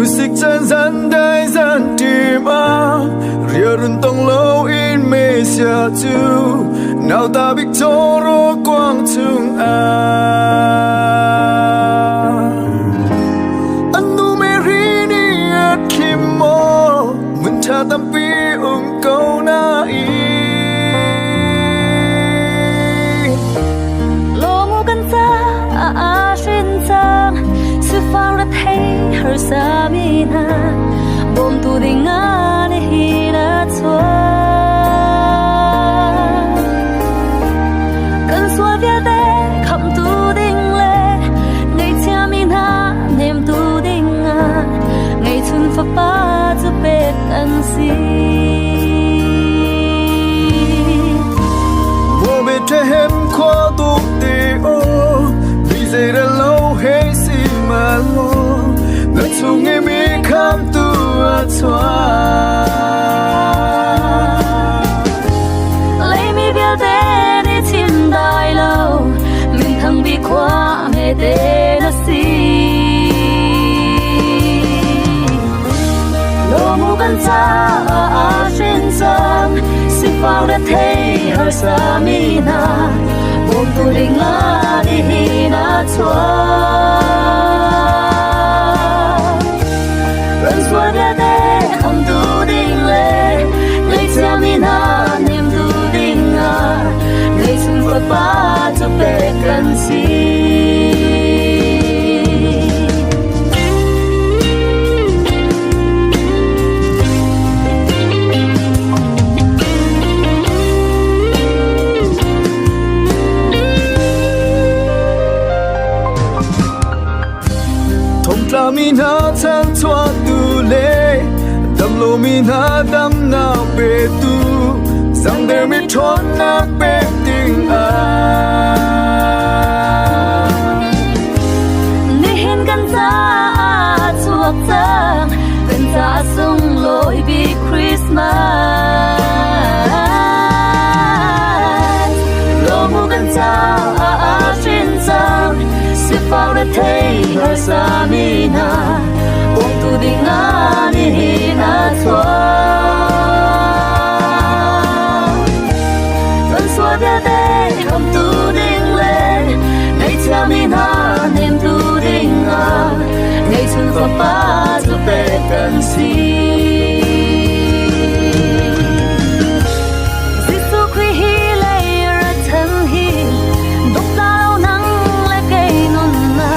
Tusik chan zan dai zan tim a ria run tong lo in Mesia chu nau ta bik choro quang chung a Anu Mary ni at kim mo mun cha tampi um ko na i Lomu kan cha a a shin chang su fang ra thei har sa mi na bom tu ding a ni hi na chua kan sual vialte kham tu ding le ngày chia mi na nem tu ding a ngày chun fa pa chu pek kan si. Mo Bethlehem khua tu te o vì dây ra lâu he si ma lo na chung e mi kham tu a chua Lấy mi vialte ni chim dai lo min thang bi khua me te na si lo mu kan cha a shin chang si phang re thei har sa mi na bom tu ding a ni hi na chua Ran sual vialte kham tu ding le ngày chia mi na nem tu ding a ngày chung fa pa chu pe kan si. Thong tla mi na chan chua tu le dam lo mi na dam na pe tu sang der mi thon na pe ting a Ni hin kan cha chuak chang kan cha sung loi bi Christmas lo mu kan cha a shin chang si phang re thei har sa mi na bom tu ding a ni hi na chua kan sual vialte kham tu ding le ngày chia mi na nem tu ding a ngày chun fa pa chu pe kan si. Giêsu Christ hi lei ra thân hi dok lao nang le cây nun na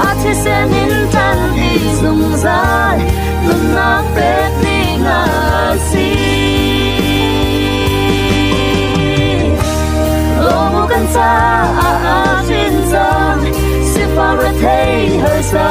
a thi sen in tan i zung zai nun na pek ni nga si lo mu kan cha a a shin chang si fa re thei har sa